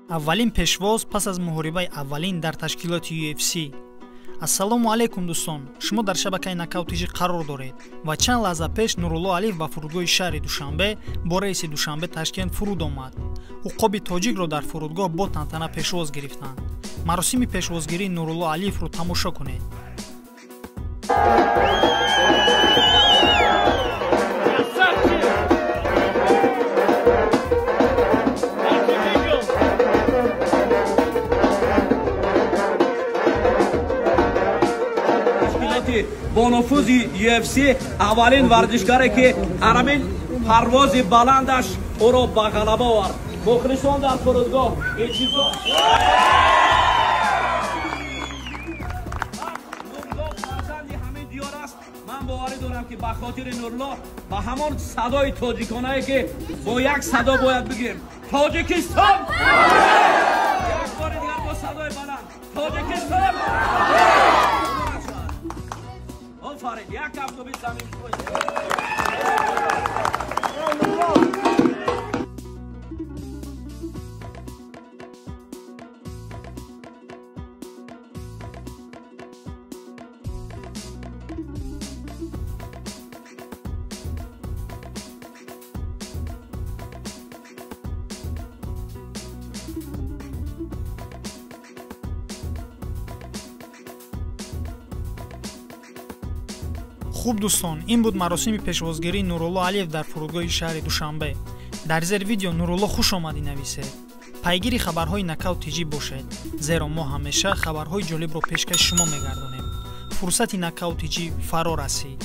Аввалин пешвоз пас аз муҳорибаи аввалин дар ташкилоти UFC. Ассалому алайкум, дӯстон! Шумо дар шабакаи Нокаут ТЖ қарор доред ва чанд лаҳза пеш Нурулло Алиев ба фурудгоҳи шаҳри Душанбе бо рейси Душанбе Ташкент фуруд омад. Уқоби тоҷикро дар фурудгоҳ бо тантана пешвоз гирифтанд. Маросими пешвозгирии Нурулло Алиевро тамошо кунед. Бо нуфузи UFC аввалин варзишгаре ки ҳамин парвози баландаш ӯро ба ғалаба овард. Мухлисон дар фурудгоҳ эътизоз. Нурулло фарзанди ҳамин диёр аст. Ман боварӣ дорам, ки ба хотири Нурулло ба ҳамон садои тоҷиконае, ки бо як садо бояд бигирем: Тоҷикистон! Як бори дигар бо садои баланд: Тоҷикистон! Офарин, як кафкӯби замин. Хуб, дӯстон, ин буд маросими пешвозгирии Нурулло Алиев дар фурудгоҳи шаҳри Душанбе. Дар зери видео «Нурулло, хуш омадӣ» нависед. Пайгири хабарҳои Нокаут ТЖ бошед, зеро мо ҳамеша хабарҳои ҷолибро пешкаши шумо мегардонем. Фурсати Нокаут ТЖ фаро расид.